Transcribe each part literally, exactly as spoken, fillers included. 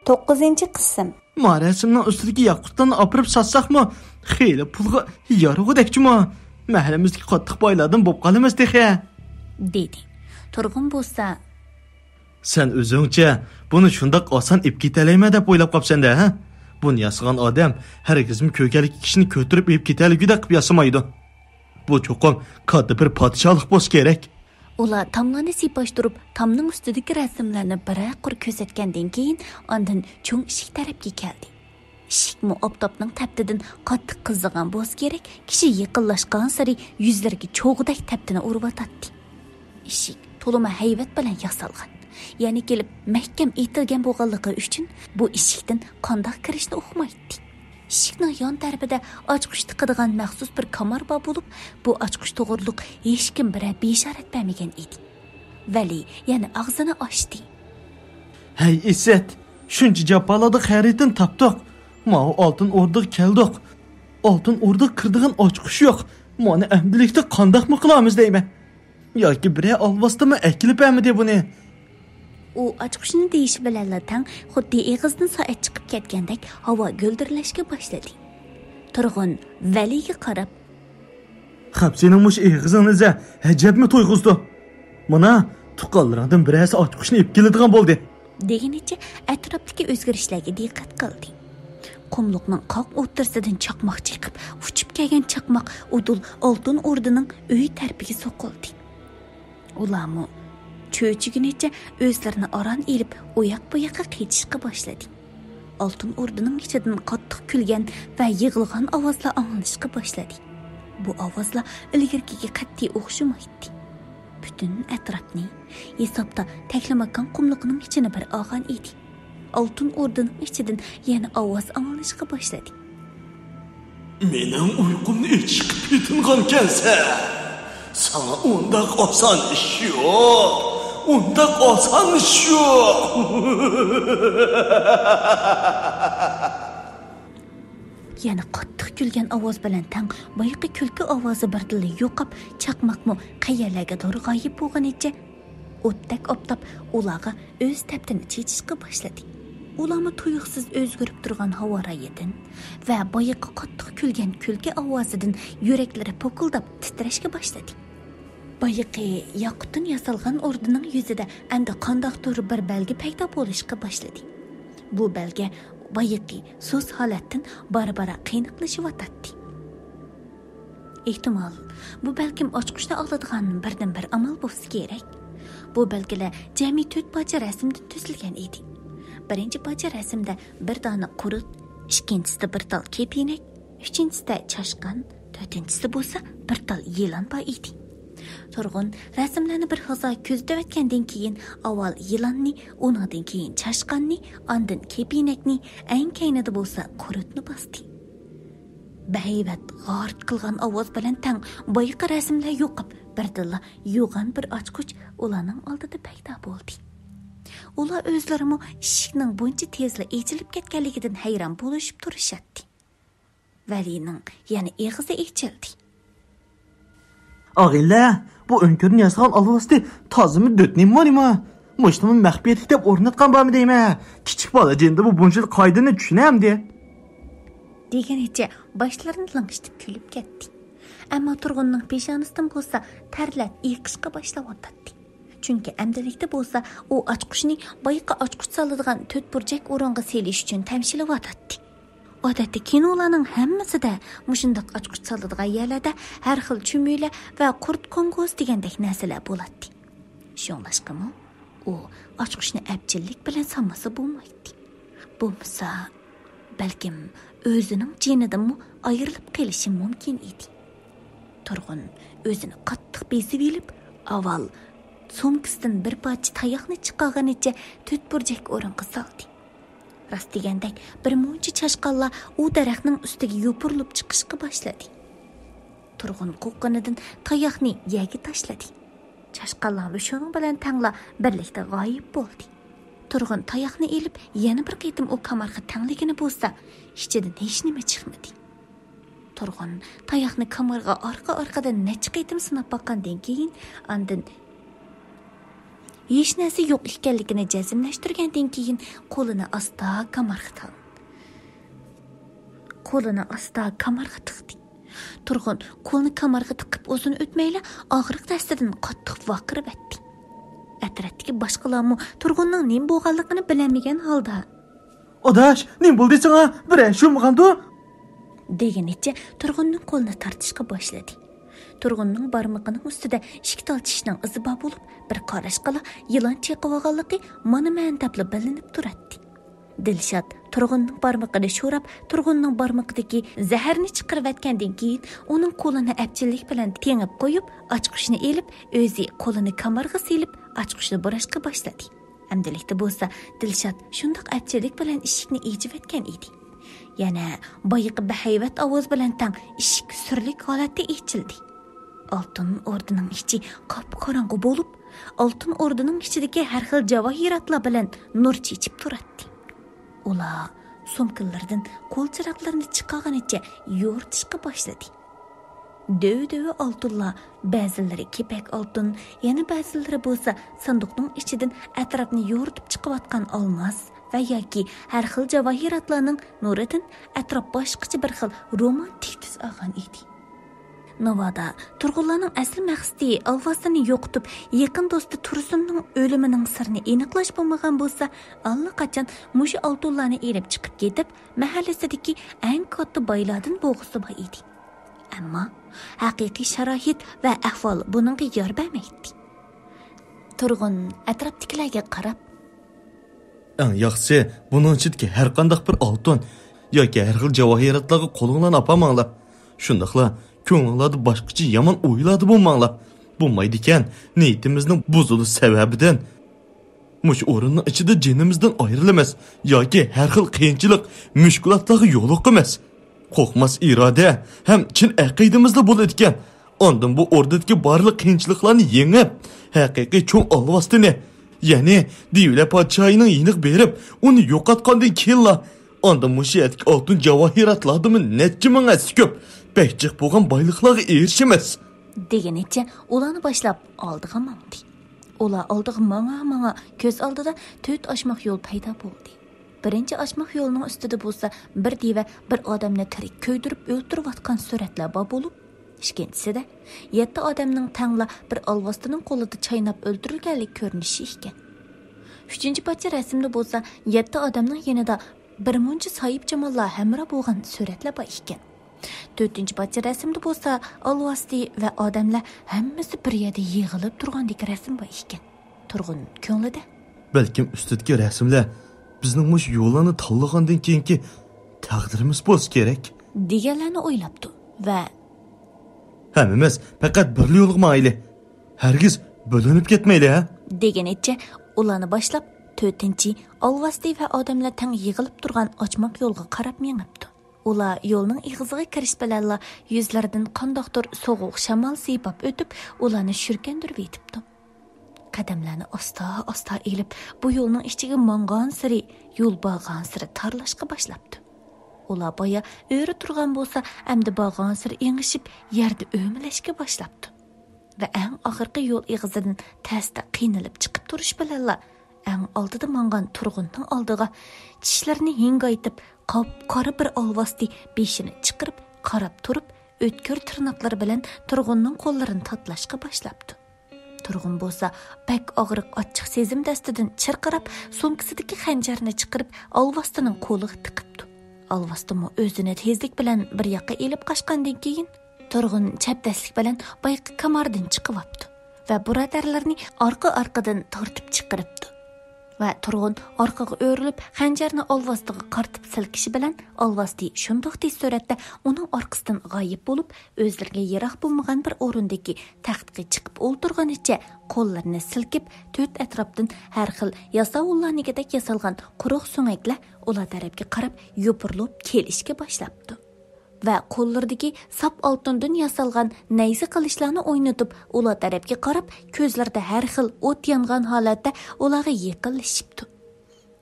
توققۇزىنچى قىسىم. ما رەسىمنىڭ ئۈستىدىكى ياقۇتلارنى ئاپىرىپ ساتساقمۇ، خېلى پۇلغا يارىغۇدەكچىمۇ؟ مەھەللىمىزدىكى قاتتىق بايلاردىن بوپ قالىمىز تېخى. دېدى. تۇرغۇن بولسا، سەن ئۆزۈڭچە بۇنى شۇنداق ئاسان ئېلىپ كېتەلەيمەن دەپ ئويلاپ قاپسەن-دە، ھە؟ بۇنى ياسىغان ئادەم ھەرگىزمۇ كۆرگەنلىكى كىشىنى كۆتۈرۈپ ئېلىپ كېتەلىگۈدەك قىلىپ ياسىمايدۇ. بۇ چوقۇم كاتتا بىر پادىشاھلىق بولسا كېرەك. ئۇلار تاملارنى سىيپاشتۇرۇپ، تامنىڭ ئۈستىدىكى رەسىملەرنى بىرەر قۇر كۆرسەتكەندىن كېيىن، ئاندىن چوڭ ئىشىك تەرەپكە كەلدى. ئىشىكمۇ ئاپتاپنىڭ تەپتىدىن قاتتىق قىزىغان بولسا كېرەك، كىشى يېقىنلاشقانسېرى يۈزلىرىگە چوغىدەك تەپتىنى ئۇرۇۋاتاتتى. ئىشىك تولىمۇ ھەيۋەت بىلەن ياسالغان. يەنە كېلىپ مەھكەم ئېتىلگەن بولغانلىقى ئۈچۈن بۇ ئىشىكتىن قانداق كىرىشنى ئۇقمايتتى. ئىشىكنىڭ يان تەرىپىدە ئاچقۇچ تىقىدىغان مەخسۇس بىر كامار بار بولۇپ، بۇ ئاچقۇچ توغرۇلۇق ھېچكىم بىرەر بېشارەت بەرمىگەن ئىدى. ۋەلى يەنە ئاغزىنى ئاچتى. ھەي ئىسسەت، شۇنچە جاپالاردا خەرىتىنى تاپتۇق. ماۋۇ ئالتۇن ئوردىغا كەلدۇق. ئالتۇن ئوردىغا كىرىدىغان ئاچقۇچ يوق. مانا ئەمدىلىكتە قانداقمۇ قىلامىز دەيمەن. ياكى بىرەر ئالۋاستىمۇ ئەكېلىپ بەرمىدى بۇنى؟ ئۇ ئاچقۇچنى دېيىشى بىلەنلا تەڭ خۇددى ئېغىزدىن سائەت چىقىپ كەتكەندەك ھاۋا گۈلدۈرلەشكە باشلىدى. تۇرغۇن ۋەلىگە قاراپ، خەپ سېنىڭ مۇشۇ ئېغىزىڭنى ئەجەبمۇ تويغۇزدى. مانا، تۇغقانلىرىڭدىن بىرەرسى ئاچقۇچنى ئېلىپ كېلىدىغان بولدى. دېگىنىچە ئەتراپتىكى ئۆزگىرىشلەرگە دىققەت قىلدى. قۇملۇقنىڭ قاق ئوتتۇرىسىدىن چاقماق چېقىپ، ئۇچۇپ كەلگەن چاقماق ئۇدۇل ئالتۇن ئوردىنىڭ ئۆي تەرىپىگە سوقۇلدى. ئۇلارمۇ چۆچۈگىنىچە ئۆزلىرىنى ئاران ئېلىپ، ئۇياق-بۇياققا قېچىشقا باشلىدى. ئالتۇن ئوردىنىڭ ئىچىدىن قاتتىق كۈلگەن ۋە يىغلىغان ئاۋازلار ئاڭلىنىشقا باشلىدى. بۇ ئاۋازلار ئىلگىرىكىگە قەتئىي ئوخشىمايتتى. پۈتۈن ئەتراپنى، ھېسابتا تەكلىماكان قۇملۇقىنىڭ ئىچىنى بىر ئالغان ئىدى. ئالتۇن ئوردىنىڭ ئىچىدىن يەنە ئاۋاز ئاڭلىنىشقا باشلىدى. مېنىڭ ئۇيقۇمنى ئېچىشقا پېتىنغانكەنسەن. ساڭا ئۇنداق ئاسان ئىش يوق. ئۇنداق ئاسان ئىش يوق. يەنە قاتتىق كۈلگەن ئاۋاز بىلەن تەڭ بايىقى كۈلكە ئاۋازى بىردىنلا يوقاپ، چاقماقمۇ قەيەرلەرگىدۇر غايىب بولغىنىچە، ئوتتەك ئاپتاپ ئۇلارغا ئۆز تەپتىنى چېچىشقا باشلىدى. ئۇلارمۇ تۇيۇقسىز ئۆزگىرىپ تۇرغان ھاۋا رايىدىن ۋە بايىقى قاتتىق كۈلگەن كۈلكە ئاۋازىدىن يۈرەكلىرى پوكۇلداپ تىترەشكە باشلىدى. بايىقى ياقۇتتىن ياسالغان ئوردىنىڭ يۈزىدە ئەمدى قانداقتۇر بىر بەلگە پەيدا بولۇشقا باشلىدى. بۇ بەلگە بايىقى سۇس ھالەتتىن بارا-بارا قېنىقلىشىۋاتاتتى. ئېھتىمال، بۇ بەلكىم ئاچقۇچنى ئالىدىغان بىردىنبىر ئامال بولسا كېرەك. بۇ بەلگىلەر جەمئىي تۆت پارچە رەسىمدىن تۈزۈلگەن ئىدى. بىرىنچى پارچە رەسىمدە بىر دانە قۇرت، ئىككىنچىسىدە بىر تال كېپىنەك، ئۈچىنچىسىدە چاشقان، تۆتىنچىسىدە بولسا بىر تال يىلان بار ئىدى. تۇرغۇن رەسىملەرنى بىر ھازا كۆزىتىۋەتكەندىن كېيىن، ئاۋۋال يىلاننى، ئۇنىڭدىن كېيىن چاشقاننى، ئاندىن كېپىنەكنى، ئەڭ كەينىدە بولسا قۇرتنى باستى. بەھەيۋەت غارت قىلغان ئاۋاز بىلەن تەڭ بايىقى رەسىملەر يوقاپ، بىردىنلا يوغان بىر ئاچقۇچ ئۇلارنىڭ ئالدىدا پەيدا بولدى. ئۇلار ئۆزلىرىمۇ ئىشىكنىڭ بۇنچە تېزلا ئېچىلىپ كەتكەنلىكىدىن ھەيران بولۇشۇپ تۇرۇشاتتى. ۋەلىنىڭ يەنە ئېغىزى ئېچىلدى. ئاغىنىلەر، بۇ ئۆڭكۈردىن ياسىغان ئالۋاستى تازىمۇ دۆت نېمىما نېمە؟ مۇشتىمۇ مەخپىيەتلىك دەپ ئورناتقان بارمۇ دەيمەن؟ كىچىك بالا جېنىدا بۇ بۇنچىلىك قائىدىنى چۈشىنەمدى؟ دېگىنىچە باشلىرىنى لىڭشىتىپ كۈلۈپ كەتتى. ئەمما تۇرغۇننىڭ پېشانىسىدىن بولسا تەرلەر ئېقىشقا باشلاۋاتاتتى. چۈنكى ئەمدىلىكتە بولسا ئۇ ئاچقۇچنى بايىقى ئاچقۇچ سالىدىغان تۆت بۇرجەك ئورۇنغا سېلىش ئۈچۈن تەمشىلىۋاتاتتى. ئادەتتە كىنولارنىڭ ھەممىسىدە مۇشۇنداق ئاچقۇچ سالىدىغان يەرلەردە ھەر خىل چۈمۈلە ۋە قۇرت قوڭغۇز دېگەندەك نەرسىلەر بولاتتى. شۇڭلاشقىمۇ ئۇ ئاچقۇچنى ئەپچىللىك بىلەن سالمىسا بولمايتتى. بولمىسا، بەلكىم ئۆزىنىڭ جېنىدىنمۇ ئايرىلىپ قېلىشى مۇمكىن ئىدى. تۇرغۇن ئۆزىنى قاتتىق بېسىۋېلىپ، ئاۋۋال سومكىسىدىن بىر پارچە تاياقنى چىقارغىنىچە تۆت بۇرجەك ئورۇنغا سالدى. راست دېگەندەك، بىر مۇنچە چاشقانلار ئۇ دەرەخنىڭ ئۈستىگە يوپۇرۇلۇپ چىقىشقا باشلىدى. تۇرغۇن قورققىنىدىن تاياقنى يەرگە تاشلىدى. چاشقانلارمۇ شۇنىڭ بىلەن تەڭلا بىرلىكتە غايىب بولدى. تۇرغۇن تاياقنى ئېلىپ، يەنە بىر قېتىم ئۇ كامارغا تەڭلىگىنى بولسا، ئىچىدىن ھېچنېمە چىقمىدى. تۇرغۇن تاياقنى كامارغا ئارقا-ئارقىدىن نەچچە قېتىم سىناپ باققاندىن كېيىن، ئاندىن ھېچ نەرسە يوق ئىكەنلىكىنى جەزملەشتۈرگەندىن كېيىن قولىنى ئاستا كامارغا تاڭ-، قولىنى ئاستا كامارغا تىقتى. تۇرغۇن قولىنى كامارغا تىقىپ ئۇزۇن ئۆتمەيلا ئاغرىق دەستىدىن قاتتىق ۋارقىرىۋەتتى. ئەتراپتىكى باشقىلارمۇ تۇرغۇننىڭ نېمە بولغانلىقىنى بىلەلمىگەن ھالدا، «ئاداش، نېمە بولدى ساڭا؟ بىر ئىش بولمىغاندۇ؟» دېگىنىچە تۇرغۇننىڭ قولىنى تارتىشقا باشلىدى. تۇرغۇننىڭ بارمىقىنىڭ ئۈستىدە ئىشىك تارتىشنىڭ ئىزى بار بولۇپ، بىر قاراشقىلا يىلان چېقىۋالغانلىقى مانا مەن دەپلا بىلىنىپ تۇراتتى. دىلشات تۇرغۇننىڭ بارمىقىنى شوراپ، تۇرغۇننىڭ بارمىقىدىكى زەھەرنى چىقىرىۋەتكەندىن كېيىن، ئۇنىڭ قولىنى ئەپچىللىك بىلەن تېڭىپ قويۇپ، ئاچقۇچنى ئېلىپ، ئۆزى قولىنى كامارغا سېلىپ، ئاچقۇچنى بۇراشقا باشلىدى. ئەمدىلىكتە بولسا دىلشات شۇنداق ئەپچىللىك بىلەن ئىشىكنى ئېچىۋەتكەن ئىدى. يەنە بايىقى بەھەيۋەت ئاۋاز بىلەن تەڭ ئىشىك سۈرلۈك ھالەتتە ئېچىلدى. ئالتۇن ئوردىنىڭ ئىچى قاپقاراڭغۇ بولۇپ، ئالتۇن ئوردىنىڭ ئىچىدىكى ھەر خىل جاۋاھىراتلار بىلەن نۇر چېچىپ تۇراتتى. ئۇلار سومكىلىرىدىن قول چىراغلىرىنى چىقارغىنىچە يورۇتۇشقا باشلىدى. دۆۋە-دۆۋە ئالتۇنلار، بەزىلىرى كېپەك ئالتۇن، يەنە بەزىلىرى بولسا ساندۇقنىڭ ئىچىدىن ئەتراپنى يورۇتۇپ چىقىۋاتقان ئالماس ۋە ياكى ھەر خىل جاۋاھىراتلارنىڭ نۇرىدىن ئەتراپ باشقىچە بىر خىل رومانتىك تۈس ئالغان ئىدى. ناۋادا تۇرغۇنلارنىڭ ئەسلى مەقسىتى ئالۋاستىنى يوقىتىپ، يېقىن دوستى تۇرسۇننىڭ ئۆلۈمىنىڭ سىرىنى ئېنىقلاش بولمىغان بولسا، ئاللىقاچان مۇشۇ ئالتۇنلارنى ئېلىپ چىقىپ كېتىپ، مەھەللىسىدىكى ئەڭ كاتتا بايلاردىن بولغۇسى بار ئىدى. ئەمما ھەقىقىي شارائىت ۋە ئەھۋال بۇنىڭغا يار بەرمەيتتى. تۇرغۇن ئەتراپتىكىلەرگە قاراپ، «ئەڭ ياخشىسى، بۇنىڭ ئىچىدىكى ھەر قانداق بىر ئالتۇن ياكى ھەر خىل جاۋاھىراتلارغا قولۇڭلارنى ئاپارماڭلار. شۇنداقلا كۆڭلۈڭلاردا باشقىچە يامان ئويلاردا بولماڭلار. بولمايدىكەن، نىيىتىمىزنىڭ بۇزۇلۇش سەۋەبىدىن مۇشۇ ئورۇننىڭ ئىچىدە جېنىمىزدىن ئايرىلىمىز ياكى ھەر خىل قىيىنچىلىق، مۈشكۈلاتلارغا يولۇقىمىز. قورقماس ئىرادە ھەم چىن ئەقىدىمىزلا بولىدىكەن. ئاندىن بۇ ئوردىدىكى بارلىق قىيىنچىلىقلارنى يېڭىپ، ھەقىقىي چوڭ ئالۋاستىنى، يەنى دىۋلە پادىشاھىنىڭ يېنىغا بېرىپ، ئۇنى يوقاتقاندىن كېيىنلا، ئاندىن مۇشۇ يەردىكى ئالتۇن جاۋاھىراتلاردىنمۇ نەچچە مىڭ ھەسسە كۆپ، بەك جىق بولغان بايلىقلارغا ئېرىشىمىز.» دېگىنىچە ئۇلارنى باشلاپ ئالدىغا ماڭدى. ئۇلار ئالدىغا ماڭا-ماڭا كۆز ئالدىدا تۆت ئاچماق يول پەيدا بولدى. بىرىنچى ئاچماق يولنىڭ ئۈستىدە بولسا بىر دىۋە بىر ئادەمنى تىرىك كۆيدۈرۈپ ئۆلتۈرۈۋاتقان سۈرەتلەر بار بولۇپ، ئىككىنچىسىدە يەتتە ئادەمنىڭ تەڭلا بىر ئالۋاستىنىڭ قولىدا چايناپ ئۆلتۈرۈلگەنلىك كۆرۈنۈشى ئىكەن. ئۈچىنچى پارچە رەسىمدە بولسا يەتتە ئادەمنىڭ يېنىدا بىر مۇنچە ساھىبجاماللار ھەمراھ بولغان سۈرەتلەر بار ئىكەن. تۆتىنچى پارچە رەسىمدە بولسا ئالۋاستى ۋە ئادەملەر ھەممىسى بىر يەردە يىغىلىپ تۇرغاندىكى رەسىم بار ئىكەن. تۇرغۇن كۆڭلىدە، بەلكىم ئۈستىدىكى رەسىملەر بىزنىڭ مۇشۇ يوللارنى تاللىغاندىن كېيىنكى تەقدىرىمىز بولسا كېرەك، دېگەنلەرنى ئويلاپتۇ ۋە ھەممىمىز پەقەت بىرلا يولغا ماڭايلى. ھەرگىز بۆلۈنۈپ كەتمەيلى، ھە؟ دېگىنىچە ئۇلارنى باشلاپ، تۆتىنچى ئالۋاستى ۋە ئادەملەر تەڭ يىغىلىپ تۇرغان ئاچماق يولغا قاراپ مېڭىپتۇ. ئۇلار يولنىڭ ئېغىزىغا كىرىش بىلەنلا يۈزلىرىدىن قانداقتۇر سوغۇق شامال سىيپاپ ئۆتۈپ، ئۇلارنى شۈركەندۈرۈۋېتىپتۇ. قەدەملەرنى ئاستا-ئاستا ئېلىپ، بۇ يولنىڭ ئىچىگە ماڭغانسېرى يول بارغانسېرى تارلاشقا باشلاپتۇ. ئۇلار بايا ئۆرە تۇرغان بولسا، ئەمدى بارغانسېرى ئېڭىشىپ، يەردە ئۆمىلەشكە باشلاپتۇ. ۋە ئەڭ ئاخىرقى يول ئېغىزىدىن تەستە قىينىلىپ چىقىپ تۇرۇش بىلەنلا، ئەڭ ئالدىدا ماڭغان تۇرغۇننىڭ ئالدىغا چىشلىرىنى ھىڭگايتىپ، قاپقارا بىر ئالۋاستى بېشىنى چىقىرىپ، قاراپ تۇرۇپ، ئۆتكۈر تىرناقلىرى بىلەن تۇرغۇننىڭ قوللىرىنى تاتلاشقا باشلاپتۇ. تۇرغۇن بولسا بەك ئاغرىق ئاچچىق سېزىم دەستىدىن چىرقىراپ، سومكىسىدىكى خەنجەرنى چىقىرىپ، ئالۋاستىنىڭ قولىغا تىقىپتۇ. ئالۋاستىمۇ ئۆزىنى تېزلىك بىلەن بىر ياققا ئېلىپ قاچقاندىن كېيىن، تۇرغۇن چەبدەسلىك بىلەن بايىقى كاماردىن چىقىۋاپتۇ ۋە بۇرادەرلىرىنى ئارقا-ئارقىدىن تارتىپ چىقىرىپتۇ. ۋە تۇرغۇن ئارقىغا ئۆرۈلۈپ، خەنجەرنى ئالۋاستىغا قارىتىپ سىلكىشى بىلەن، ئالۋاستى شۇنداق تېز سۈرئەتتە ئۇنىڭ ئارقىسىدىن غايىب بولۇپ، ئۆزلىرىگە يىراق بولمىغان بىر ئورۇندىكى تەختكە چىقىپ ئولتۇرغىنىچە قوللىرىنى سىلكىپ، تۆت ئەتراپتىن ھەر خىل ياساۋۇللارنىڭكىدەك ياسالغان قۇرۇق سۆڭەكلەر ئۇلار تەرەپكە قاراپ يوپۇرۇلۇپ كېلىشكە باشلاپتۇ. ۋە قوللىرىدىكى ساپ ئالتۇندىن ياسالغان نەيزە قىلىچلارنى ئوينىتىپ، ئۇلار تەرەپكە قاراپ، كۆزلىرىدە ھەر خىل ئوت يانغان ھالەتتە ئۇلارغا يېقىنلىشىپتۇ.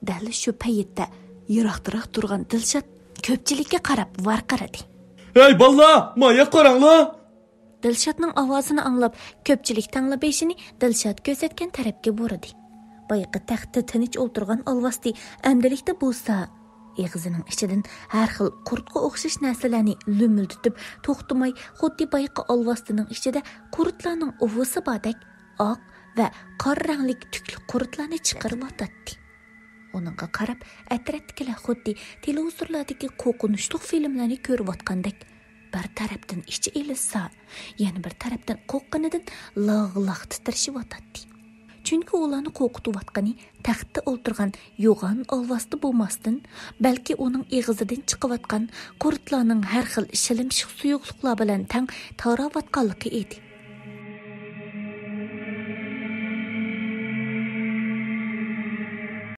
دەل شۇ پەيتتە يىراقتىراق تۇرغان دىلشات كۆپچىلىككە قاراپ ۋارقىرىدى. «ھەي، بالىلار، مايا قاراڭلار!» دىلشاتنىڭ ئاۋازىنى ئاڭلاپ، كۆپچىلىك تەڭلا بېشىنى دىلشات كۆرسەتكەن تەرەپكە بۇرىدى. بايىقى تەختتە تىنچ ئولتۇرغان ئالۋاستى ئەمدىلىكتە بولسا، ئېغىزىنىڭ ئىچىدىن ھەر خىل قۇرتقا ئوخشاش نەرسىلەرنى لۈمۈلدىتىپ، توختىماي خۇددى بايىقى ئالۋاستىنىڭ ئىچىدە قۇرتلارنىڭ ئۇۋىسى باردەك ئاق ۋە قارا رەڭلىك تۈكلۈك قۇرتلارنى چىقىرىۋاتاتتى. ئۇنىڭغا قاراپ، ئەترەتتىكىلەر خۇددى تېلېۋىزورلاردىكى قورقۇنچلۇق فىلىملەرنى كۆرۈۋاتقاندەك، بىر تەرەپتىن ئىچى ئېلىسا، يەنە بىر تەرەپتىن قورققىنىدىن لاغ-لاغ تىترىشىۋاتاتتى. چۈنكى ئۇلارنى قورقۇتۇۋاتقىنى تەختتە ئولتۇرغان يوغان ئالۋاستى بولماستىن، بەلكى ئۇنىڭ ئېغىزىدىن چىقىۋاتقان قۇرتلارنىڭ ھەر خىل شىلىمشىق سۇيۇقلۇقلار بىلەن تەڭ تاراۋاتقانلىقى ئىدى.